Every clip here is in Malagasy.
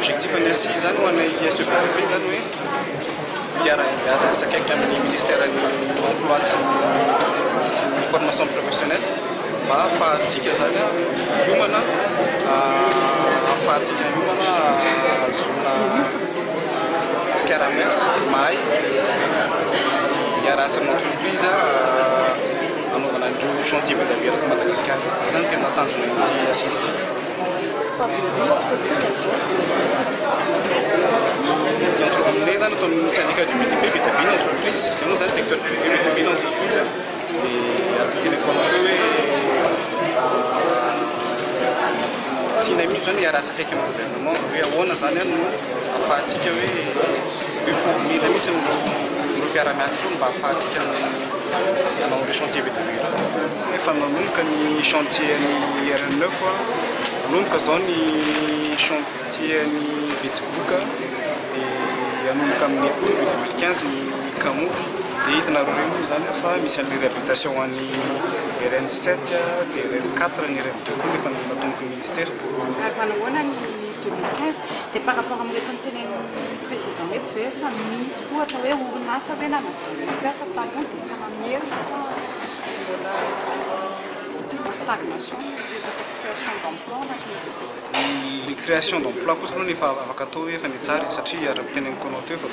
Objectif ny assises zany ho anay SEBTP zany hoe hiara-hiasa akaiky amin'ny ministère ny emploi sy ny formation professionnelle mba ahafahantsika zany a miomana, ahafahantsika miomana ahazoana mpiara-miasa mahay hiara-asa amin'ny entreprise anaovana an'ireo chantier be dia be eto Madagasikara. Zay zany tena tanjona amin'ity assises ity. Fa be entreprise zao? Ny aminay zany, atao amin'ny syndicat du BTP, be dia be ny entreprise zay moa zany, secteur privé, be dia be ny entreprise. Dia araka teneniko anao teo hoe tianay mihitsy zany hiara-asa akaiky amin'ny gouvernement hoe ahoana zany a no ahafahantsika hoe former-na mihitsy ireo mpiara-miasa ireo mba ahafahantsika hanao ireo chantier be dia be ireo. Efa nanomboka ny chantier ny RN9, nanomboka zao ny chantier ny Betsiboka, dia hanomboka amin'ny début 2015 ny Kamory. Dia hitanareo ireny moa zany fa misy an'ilay réhabilitation an'ny RN7, dia RN4, ny RN2 koa efa natomboky ny ministère. Ary manahoana ny 2015? Dia par rapport amin'reto nytenen'ny président eto ve, fa misy ohatra hoe orinasa ve nanajanona mpiasa taloha dia efa namerina, sa mbola stagnation ny resaka création d'emploi anatin'ny BTP? Le création d'emploi kosa aloha nefa afaka atao hoe efa nihatsara, satria araka teneniko anao teo fa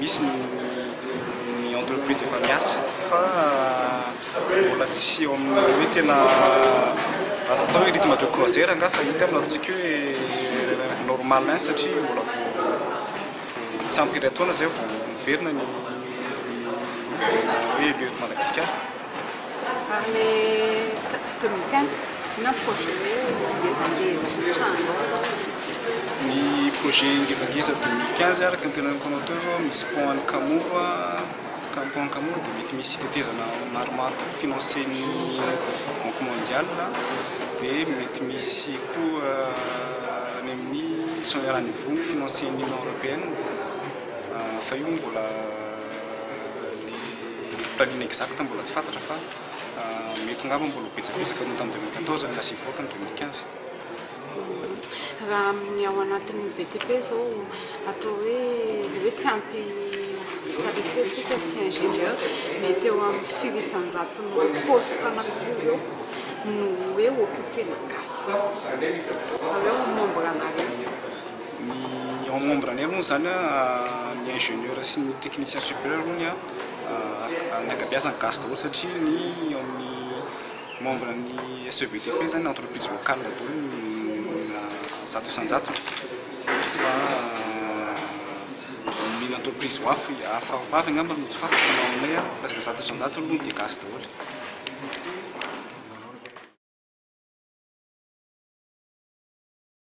misy ny entreprise efa miasa, fa mbola tsy eo amin'ny hoe tena azo atao hoe rythme de croisière nga, fa hita amina ataontsika hoe normal hein, satria mbola vo tsy ampy 1 taona zay vao miverina ny gouvernement hoe élu eto Madagasikara. Ary le 2015, inona projet hoe ngezangeza trano zao? Ny projet ngezangeza 2015, araka ny teneniko anao teo zao, misy pont any Kamoro, pont Kamoro, dia mety misy tetezana maromaro koa financé ny Banque mondiale, dia mety misy koa any amin'ny Soanierana financé ny Union européenne, fa io mbola le planning exact mbola tsy fantatra, fa mety ngamba mbola ho betsabetsaka noho tamin'ny 2014 ny asa hivoaka ny 2015. Raha amin'ny ao anatin'ny BTP zao, atao hoe le hoe tsy ampy qualifié tsika sy ingénieur, mety eo amin'ny firy isan-jatony poste anankiroa eo no hoe occupé-na gasy raha hoe en membre anareo? Ny en membre anay moa zany a, ny ingénieur sy ny technicien supérieur aloha ny ankabeazany gasy daholo, satria ny eo amin'ny membre ny SEBTP zany entreprise locale daholo 100%, fa mila entreprise ho hafa hafa ho avy angamba no tsy fantatra, fa na aminay a presque 100% aloha dia gasy daholo.